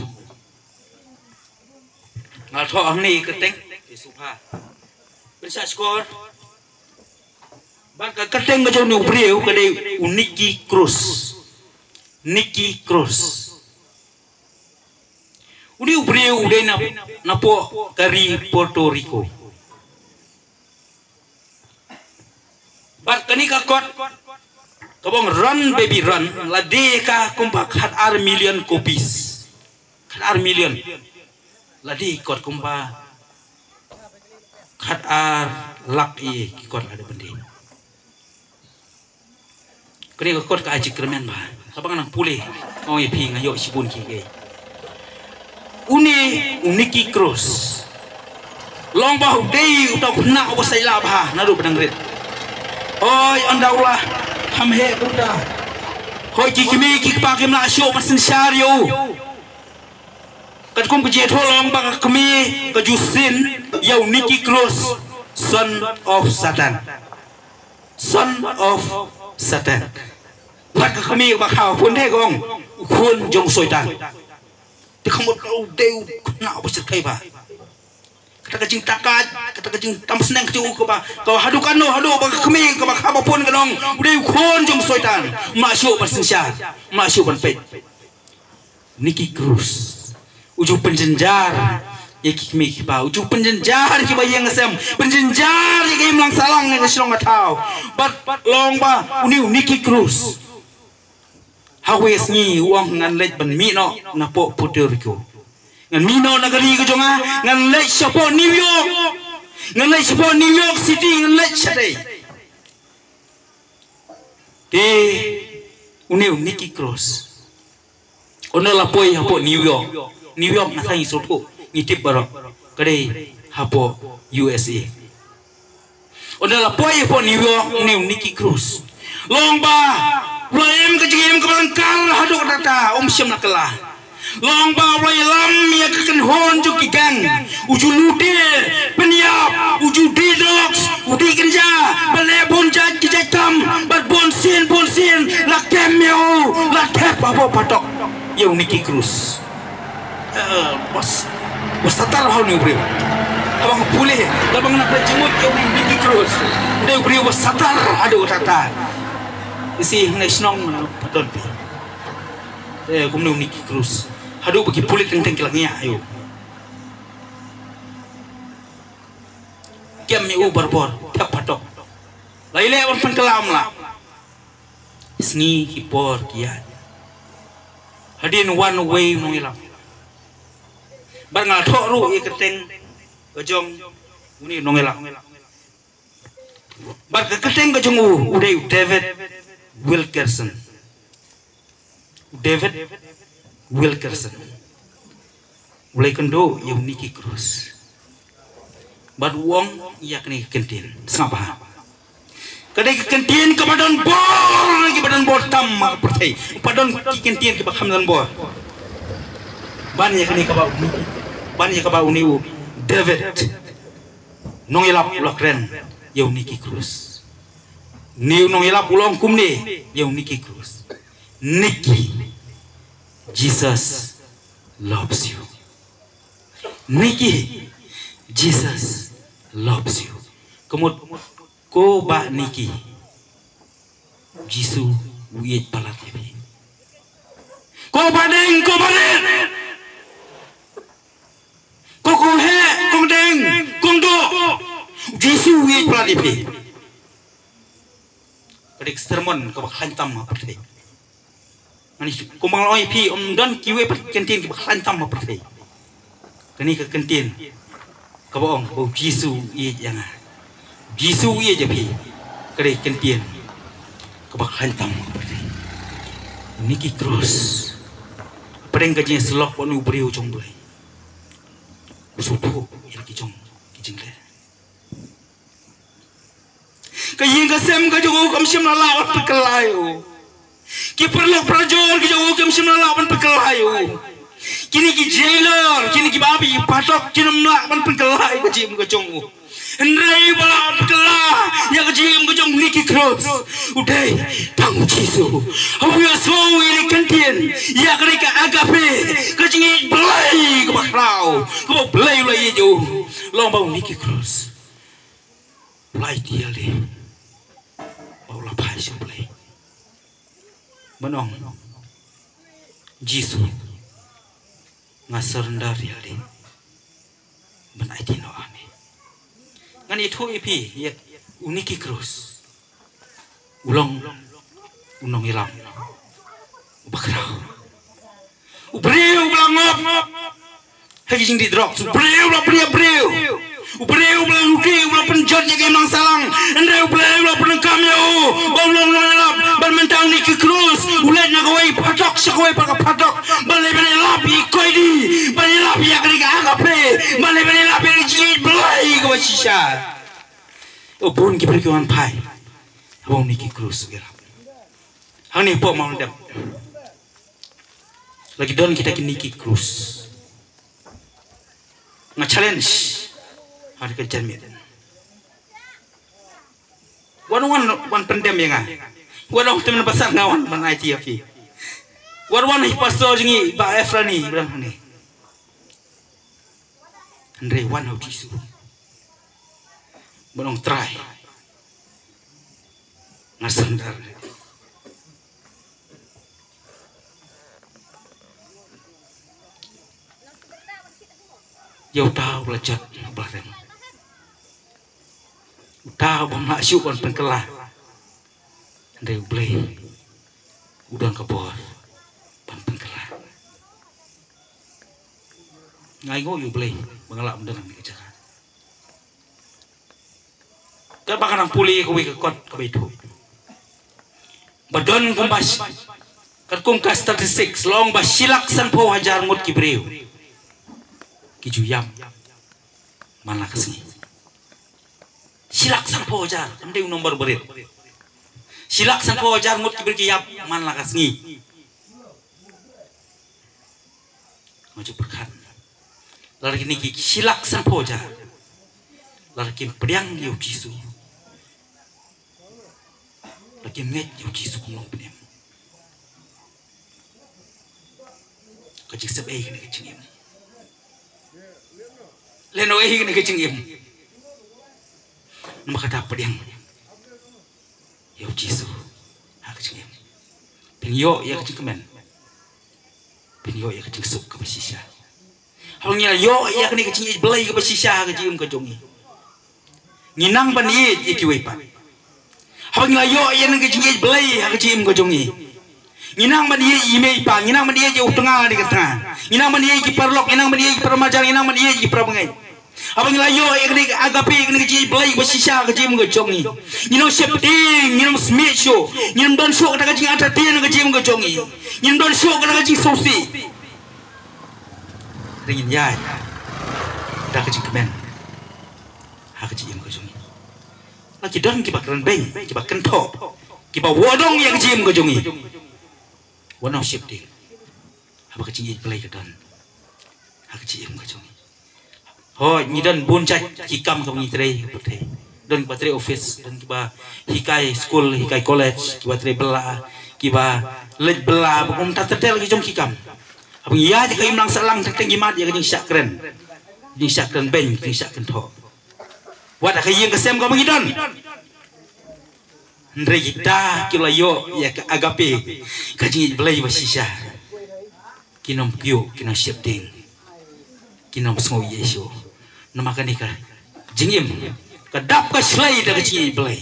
Nga la thoh hangne ka kyrteng, te sngewbha phin sa shkor. Bad ka kyrteng ka jong une u briew ka dei u Nicky Cruz. Nicky Cruz. U Une u briew u dei na, napoh ka ri Puerto Rico. Bad kane ka kot kaba ong Run Baby Run la die ka kumba khat ar million copies. Khat ar million. La die kot kumba khat ar lak ïa ki kot la dep ban die. Kane ka kot ka ai jingkyrmen bha. Haba nga nang pule, nga ong ïa phi, nga ïoh shibun ki, ki. Une u Nicky Cruz long ba u dei uta u khynnah uba sailah bha naduh ba dang rit. Hooid, ynda u la kham heh kumta, hooid, ki kmie ki kpa kim lah shuh ban synshar ïa u. Katkum ka jingïathuh long ba ka kmie ka ju sien ïa u Nicky Cruz, son of Satan. Son of Satan. Bad ka kmie ba kha ba pun te ka ong, u khun jong u Soitan. Te ka mut u dei u khynnah uba shyrkhei bha. Kata ka jingtaka, kata ka jingtam sneng ka jong u kaba, kaba haduh katno, haduh ba ka kmie kaba kha ba pun kan ong u dei u khun jong u Soitan. Ym lah shuh ban synshar, ym lah shuh ban peit. Nicky Cruz u ju pynjynjar ïa ki kmie ki kpa, u ju pynjynjar ïa kiba ïeng sem, pynjynjar ïa ki imlang sahlang ïa ka shnong ka thaw. Bad long ba une u Nicky Cruz ha kawei ka sngi u ong, ngan leit ban mih noh napoh Puerto Rico. Ngan mih noh na ka ri ka jong nga, ngan leit shapoh New York. Ngan leit shapoh New York City, ngan leit shatei. Te une u Nicky Cruz, ynda la poi hapoh New York. New York, nga tharai ngi sngewthuh, ngi tip baroh, ka dei hapoh U S A. Ynda la poi hapoh New York une u Nicky Cruz, long ba u la im ka jingim kaba lyngkar haduh katta, um shym la kylla. Long ba u la ïalam ïa ka kynhun jong ki gang. U ju lute, pynïap, u ju die drugs, u die kynja, bad leh bun jait ki jait kam, bad bun sien bun sien la kem ïa u, la thep hapoh phatok ïa u Nicky Cruz. Eh, bas, bas satar ha une u briew. Haba nga pule, haba nga nang pule jingmut ïa une u Nicky Cruz. Une u briew bas satar haduh katta. Isi hangne shnong, eh, pardon phi. Eh, kumne u Nicky Cruz. Haduh ba ki pulit teng teng ki la ngiah ïa u. Kem ïa u barabor, thep phatok. La ïaleh ban pynkylla, ym lah. Sngi ki por ki ïaid. Hadien wan uwei u nongïalam. Bad nga la thoh ruh ïa ka kyrteng ka jong une u nongïalam. Bad ka kyrteng ka jong u, u dei u David Wilkerson. U David Wilkerson. U la ïakynduh ïa u Nicky Cruz. Bad u ong ïa kane ka kyntien. Sngap bha. Ka dei ka kyntien kaba don bor, kaba don bor tam ha ka pyrthei. Ba don ki kyntien kiba kham don bor. Ban ïa kane kaba u Nicky, ban ïa kaba une u David nongïalap u la kren ïa u Nicky Cruz. Une u nongïalap u la ong kumne ïa u Nicky Cruz. Nicky, Jesus loves you. Nicky, Jesus loves you. Ka mut, ko Bah Nicky, Jisu u ïeit palat ïa phi. Ko Bah Deng, ko Bah Deng. Ko kong heh, kong deng, kong doh. Jisu u ïeit palat ïa phi. Ka dei ka sermon kaba khlaiñ tam ha pyrthei. Ngan ïathuh, kumba nga la ong ïa phi, ym don kiwei pat ki kyntien kiba khlaiñ tam ha pyrthei. Kane ka kyntien kaba ong ba u Jisu u ïeit ïa nga, u Jisu u ïeit ïa phi, ka dei ka kyntien kaba khlaiñ tam ha pyrthei. Une u Nicky Cruz, pyrshang ka jingïasyllok bad une u briew jong U Blei. U sngewthuh ïa ki jong ki jingleh. Ka ïing ka sem ka jong u kam shym la lah ban pynkylla ïa u. Ki paralok parajor ki jong u kim shym la lah ban pynkylla ïa u. Kine ki jailer, kine ki babi phatok kin ym lah ban pynkylla ïa ka jingim ka jong u. Hynrei ba lah ban pynkylla ïa ka jingim ka jong u Nicky Cruz, u dei tang u Jisu. Haba u ïohsngew ïa kane ka kyntien, ïa kane ka agape, ka jingïeit Blei kaba khraw, kaba U Blei u la ïeit ïa u. Long ba u Nicky Cruz u la aiti ïalade ba u la phai sha U Blei. Ban ong, Jisu, Nga surrender ïa lade ban aiti noh ha me. Ngan ïathuh ïa phi ïa u Nicky Cruz. U long u nongïalam uba khraw. U briew uba la ngop ha ki jingdih drugs. U briew uba la pynïap briew. U briew uba la luti, uba la pynjot ïa ka imlang sahlang. Hynrei U Blei u la pyndonkam ïa u ba u long nongïalam. Bad mynta u Nicky Cruz u leit na kawei phatok sha kawei pat ka phatok ban leit ban ïalap ïa i koidi, ban ïalap ïa kane ka Agape, ban leit ban ïalap ïa ka jingïeit Blei kaba shisha. O bun ki briew ki wan phai haba u Nicky Cruz u ïalap. Hangne hapoh Mawlyndem la ki don kita ki Nicky Cruz. Nga challenge ha ka janmiet. Wan, wan, wan pyndem ïa nga. Wan ong te mynba sah nga wan ban aiti ïa phi. Wan, wan hi pastor jong ngi Bah Efrani ba don hangne. Hynrei wan ha u Jisu. Ban ong Trai, nga surrender ïa uta uba la jot, uba la rem, uta uba ym lah shuh ban pynkylla. Hynrei U Blei u don ka bor ban pynkylla. Nga ainguh ïa U Blei ba nga lah ban don ha kane ka jaka. Katba nga nang pule kawei ka kot kaba ïathuh ba don kumba shi-, katkum ka statistics la ong ba shi lak sanphew hajar ngut ki briew ki ju ïap man la ka sngi. Shi lak sanphew hajar, kam dei u nombar barit. Shi lak sanphew hajar ngut ki briew ki ïap man la ka sngi. Nga ju pyrkhat, lada kine ki shi lak sanphew hajar, lada kim pdiang ïa u Jisu, lada kim ngeit ïa u Jisu kum u nongpynim, ka jingsep ei kane ka jingim? Lehnoh ei kane ka jingim? Namar kata, pdiang ïa u Jisu ha ka jingim, phin ïoh ïa ka jingkmen, phin ïoh ïa ka jingsuk kaba shisha. Haba ngi la ïoh ïa kane ka jingïeit Blei kaba shisha ha ka jingim ka jong ngi, ngi nang ban ïeit ïa kiwei pat. Haba ngi la ïoh ïa kane ka jingïeit Blei ha ka jingim ka jong ngi, ngi nang ban ïeit ïa i mei i pa, ngi nang ban ïeit ïa u tnga ne ka tnga, ngi nang ban ïeit ïa ki paralok, ngi nang ban ïeit ïa ki para marjan, ngi nang ban ïeit ïa ki para bangeit. Haba ngi la ïoh ïa kane ka Agape, ïa kane ka jingïeit Blei ba shisha ha ka jingim ka jong ngi, ngin ym sheptieng, ngin ym smiej shuh, ngin ym don shuh kata ka jingartatien ha ka jingim ka jong ngi, ngin ym don shuh kata ka jingsngewsih. Hynrei ngin ïaid da ka jingkmen ha ka jingim ka jong ngi. La ki don kiba kren beiñ, kiba kynthoh, kiba wadong ïa ka jingim ka jong ngi. Wat nang sheptieng haba ka jingïeit Blei ka don ha ka jingim ka jong ngi. Hooid, ngi don bun jait ki kam kaba ngi trei ha pyrthei. Don kiba trei office, don kiba hikai skul, hikai college, kiba trei bylla, kiba leit bylla, ba kumta ter ter ki jong ki kam. Haba ngi ïaid ka imlang sahlang, teng teng ngi mad ïa ka jingshah kren, jingshah kren beiñ, jingshah kynthoh. Wat ha ka ïing ka sem kaba ngi don. Hynrei kita kiba la ïoh ïa ka Agape, ka jingïeit Blei ba shisha, kin ym kyiuh, kin ym sheptieng, kin ym sngew ïeit shuh. Namar kane ka jingim ka dap ka shlei da ka jingïeit Blei.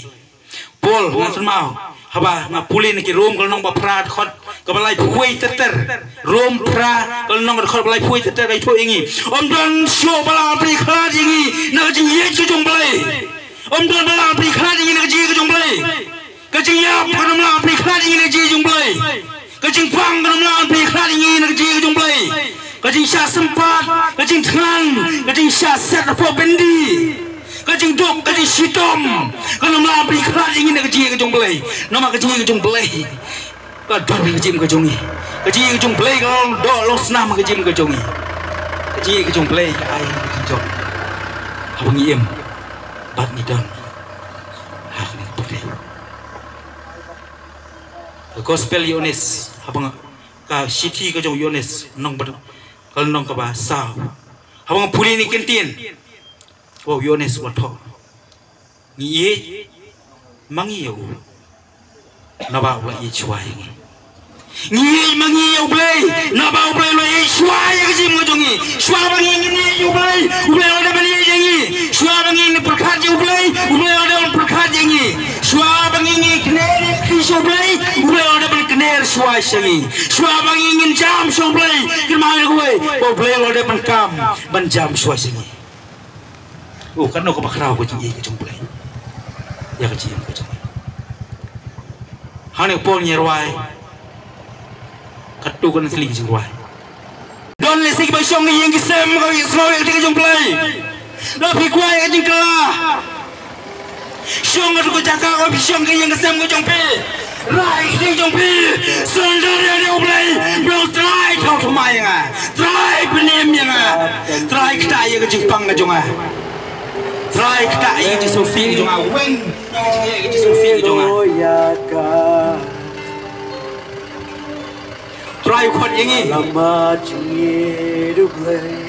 Paul, nga kynmaw haba nga pule na ki Rom ka lynnong ba phra, dkhot kaba laiphew wei ter ter. Rom phra ka lynnong, dkhot kaba laiphew wei ter ter, ka ïathuh ïa ngi, ym don shuh ba la pynïakhlad ïa ngi na ka jingïeit ka jong U Blei. Ym don ba la pynïakhlad ïa ngi na ka jingïeit ka jong U Blei. Ka jingïap kan ym lah ban pynïakhlad ïa ngi na ka jingïeit jong U Blei. Ka jingpang kan ym lah ban pynïakhlad ïa ngi na ka jingïeit jong U Blei. Ka jingshah sympat, ka jingthngan, ka jingshah set hapoh byndi, ka jingduk, ka jingshitom, kan ym lah ban pynïakhlad ïa ngi na ka jingïeit jong U Blei. Namar ka jingïeit jong U Blei ka don ha ka jingim ka jong ngi. Ka jingïeit jong U Blei ka long doh long snam ha ka jingim ka jong ngi. Ka jingïeit ka jong U Blei ka ai ka jingjop haba ngi im bad ngi don ha kane ka pyrthei. Ka Gospel Ïoannis, haba nga, ka shithi ka jong u Ïoannis, lynnong ba, ka lynnong kaba saw. Haba nga pule na ki kyntien kaba u Ïoannis u la thoh, ngi ïeit ma ngi ïa u naba u la ïeit shuwa ïa ngi. Ngi ïeit ma ngi ïa U Blei, naba U Blei u la ïeit shuwa ïa ka jingim ka jong ngi. Shuwa ba ngi ngin ïeit ïa U Blei, U Blei u la dep ban ïeit ïa ngi. Shuwa ba ngi ngin pyrkhat ïa U Blei, U Blei u la dep ban pyrkhat ïa ngi. Shuwa ba ngi ngin kner ïa ka kti sha U Blei, U Blei u la dep ban kner shuwa sha ngi. Shuwa ba ngi ngin jam sha U Blei, kynmaw ïa kawei, ba U Blei u la dep ban kam ban jam shuwa sha ngi. Oh, katno kaba khraw ka jingïeit ka jong U Blei ïa ka jingim ka jong ngi. Hangne por ngi rwai, katto katne tylli ka jingrwai. Don lehse kiba shong ïa ka ïing ka sem, ka ïing sngewbha ïa ka jong U Blei. La phi kwah ïa ka jingkylla, shong ha kato ka jaka kaba phi shong, ka ïing ka sem ka jong phi. Rai ka jong phi, surrender ïa U Blei. Blei Trai, thaw thymmai ïa nga. Trai, pynim ïa nga. Trai, ktah ïa ka jingpang ka jong nga. Trai, ktah ïa ka jingsngewsih ka jong nga. Weng ïa ka jingeh, ka jingsngewsih ka jong nga. Trai, khot ïa ngi.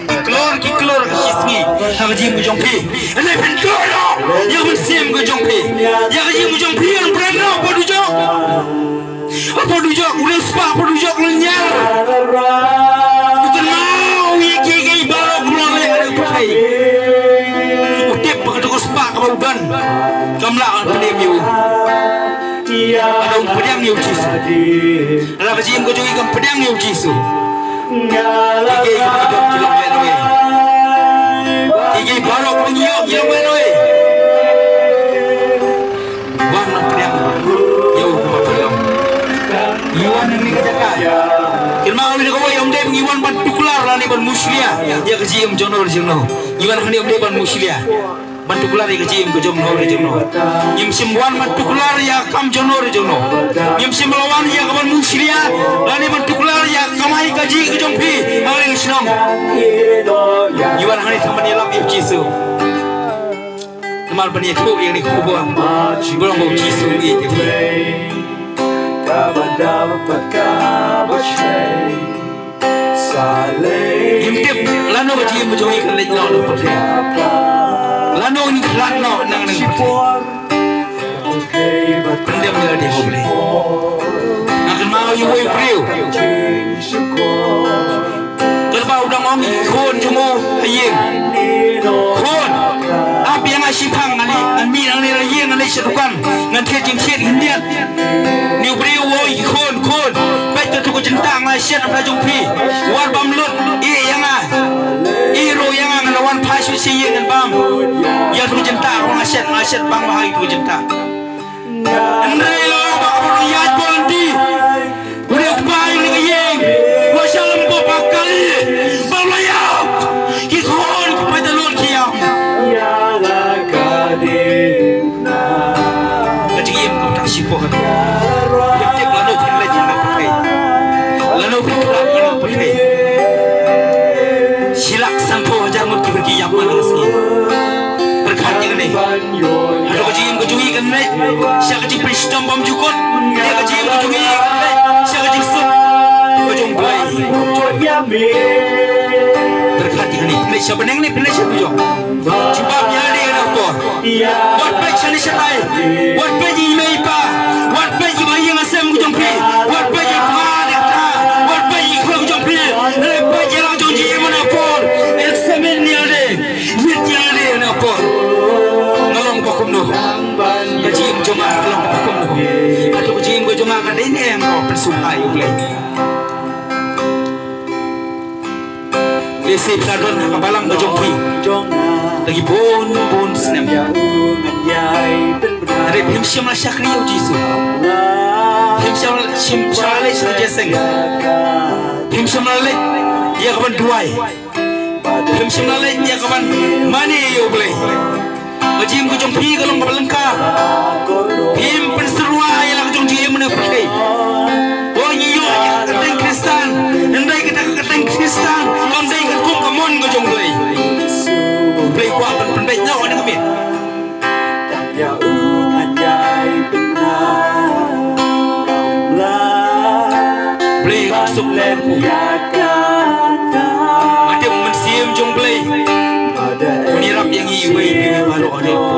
Ki klur, ki klur ha ka shi sngi ha ka jingim ka jong phi. Hynrei phin duh noh ïa ka mynsiem ka jong phi. Ïa ka jingim ka jong phi, ïa ka jingim ka jong phi. Hapoh dujok u riewspah, hapoh dujok u lynñiar, u kynmaw ïa kiei kiei baroh kiba u la leh ha ka pyrthei. U tip ba kato ka spah kaba u don kam lah ban pdiang ïa u. Lada um pdiang ïa U Jisu, lada ka jingim ka jong ngi kam pdiang ïa U Jisu, kiei kiei kiba ngi don ki long lehnohei. Kiei kiei baroh kiba ngi ïoh ki long lehnohei. Wan ban pdiang ïa u Kpa Patbor. Ngi wan hangne ha ka jaka, kynmaw ïa kawei, ym dei ba ngi wan ban tuklar lane ban mushlia ïa ka jingim jong uno re jong uno. Ngi wan hangne ym dei ban mushlia, ban tuklar ïa ka jingim ka jong uno re jong uno. Ngim shym wan ban tuklar ïa ka kam jong uno re jong uno. Ngim shym la wan ïa ka ban mushlia lane ban tuklar ïa ka kamai kajih ka jong phi hangne ha shnong. Ngi wan hangne tang ban ïalap ïa U Jisu. Namar ban ïathuh ïa kane ka khubor, ba long ba U Jisu u ïeit ïa phi. Ngim tip lano ka jingim ka jong ngi kan leit noh na pyrthei, lano ngin khlad noh na ka pyrthei. Pyndem ïa lade ha U Blei. Nga kynmaw ïa uwei u briew, katba u dang ong ïa ki khun jong u ha ïing, khun, ap ïa nga shiphang, ngan mih, ngan mih nangne na ïing, ngan leit sha dukan, ngan thied jingthied khyndiat. Une u briew u ong ïa ki khun, khun, peit kato ka jyntang nga la shet na pla jong phi, wat bam lut, ïeh ïa nga. Ïeh ruh ïa nga, ngan wan phai shuh sha ïing ngan bam ïa kato ka jyntang kaba nga la shet, nga la shet bang bha ïa kato ka jyntang. Hynrei la ba ka ba ïaid bor lynti, u dei u kpa jong ka ïing, u la shah lem bor ba kali, ba u la ïap, ki khun ki paidbah ki ïam. Ka jingim ka ta shipor. Ngim tip lano phin leit ïa ka pyrthei, lano phin khlad ïa ka pyrthei. Shi lak sanphew hajar ngut ki briew ki ïap man la ka sngi. Pyrkhat ïa kane. Hato ka jingim ka jong ngi kan leit sha ka jingpynshitom bymjukut, ne ka jingim ka jong ngi kan leit sha ka jingsuk ka jong U Blei? Pyrkhat ïa kane. Phi leit sha bneng ne phi leit sha dujok? Jubab ïa lade ha kane ka por. Wat peit shane shatai. Wat peit ïa i mei i pa. Wat peit ïa ka ïing ka sem ka jong phi. Wat peit ïa i kpa ïa i kpa. Wat peit ïa i khun ka jong phi. Hynrei peit ïa la ka jong jingim ha kane ka por. Examine ïa lade. Ïeit ïa lade ha kane ka por. Nga long ba kumno? Ka jingim jong nga ka long ba kumno? Hato ka jingim ka jong nga ka dei ne em ka pynsngewbha ïa U Blei? Lehse phi la don ha ka balang ka jong phi da ki bun bun snem. Hynrei phim shym la shakri ïa U Jisu. Phim shym, shym, shym la leit sha ka jingïaseng. Phim shym la leit ïa ka ban duwai. Phim shym la leit ïa ka ban mane ïa U Blei. Ka jingim ka jong phi ka long kaba lyngkar. Phim pynsyrwa ïa la ka jong jingim ne pyrthei. Ko ngi ïoh ïa ka kyrteng Khristan, hynrei kata ka kyrteng Khristan kam dei katkum ka mon ka jong U Blei. U Blei u kwah ban pynbeit noh ïa ka miet. Blei u suk len u. Nga tip mynsiem jong Blei un ïarap ïa ngi iwei pa iwei baroh.